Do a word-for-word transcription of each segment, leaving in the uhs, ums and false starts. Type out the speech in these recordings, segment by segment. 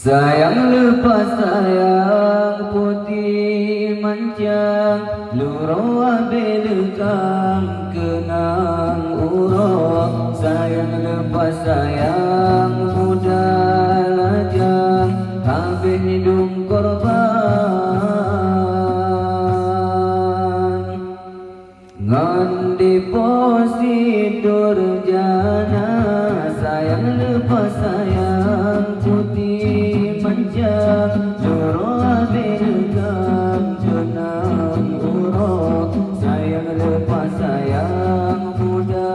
Sayang leupah sayang putéh mancang, luroe abéh leukam keunang uroe. Sayang leupah sayang muda lajang, habéh dum korban. Ngon deposit durjana, sayang leupah sayang putéh mancang, luroe abéh leukam keunang uroe. Sayang leupah sayang muda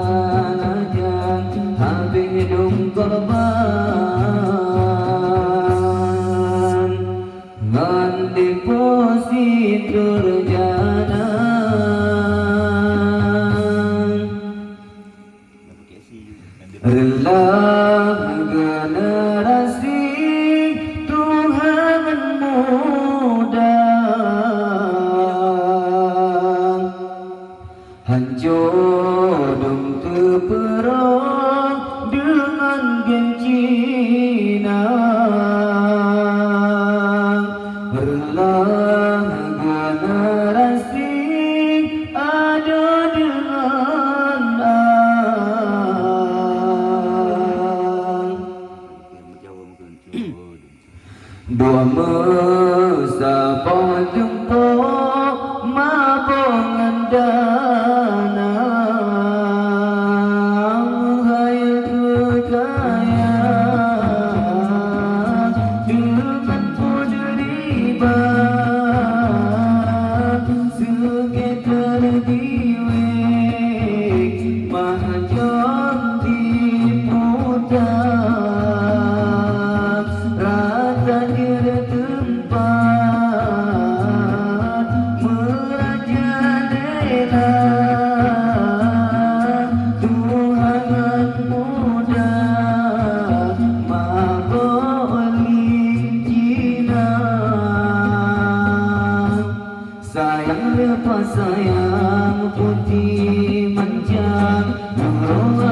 lajang, habéh dum korban. Ngon deposit durjana. Reuloh generasi tuha ngon muda. Hanco dum teupeurong deungon gengsi na. Reuloh generasi adoe deungon ang. Dua meusaboh tumpok mabök ngon dana, hai keu kaya deungon peuderiba. Seukeu teudiwék mah jom diputa, rata jeuet teumpat meurajalela. Tuha ngon muda mabök linci na. Sayang leupah sayang putéh mancang, luroe